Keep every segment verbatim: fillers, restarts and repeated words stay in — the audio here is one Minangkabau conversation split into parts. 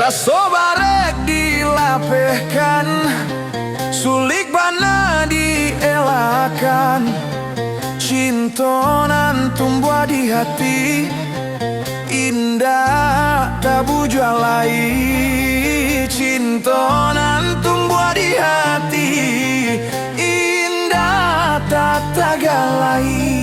Raso barek dilapehkan, sulik bana dielakkan. Cinto nan tumbuah di hati, indak tabujua lai. Cinto nan tumbuah di hati, indak tatagah lai.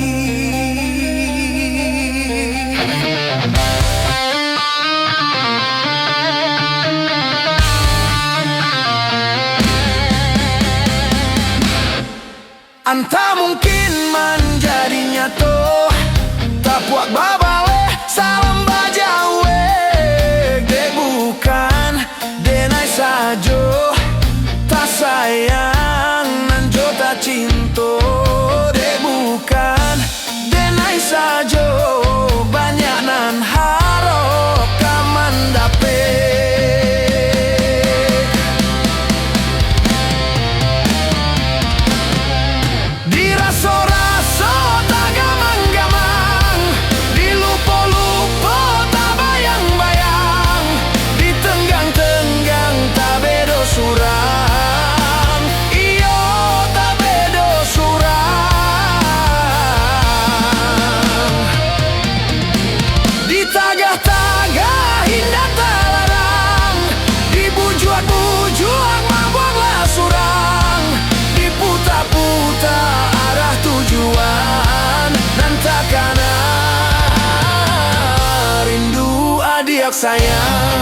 Antah mungkin manjadi nyato, tapuak babaleh, salam bajauah, dek bukan denai sajo tasayang nan jo tacinto, dek bukan denai sajo banyak nan harok ka mandapek. Diraso-raso tagamang-gamang, dilupo-lupo tabayang-bayang, ditenggang-tenggang tabedo surang, iyo tabedo surang. Ditagah-tagah indak talarang, dibujuak-bujuak mambuanglah surang, diputa-puta arah tujuan, nan takana rindu adiak sayang.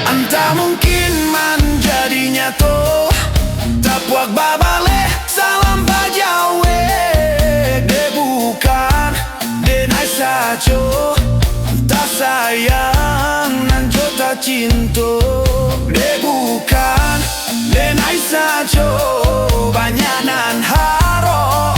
Antah mungkin manjadi nyato, tapuak babaleh, salam bajauah, dek bukan denai sajo tasayang nan jo tacinto, dek bukan denai sajo banyak nan harok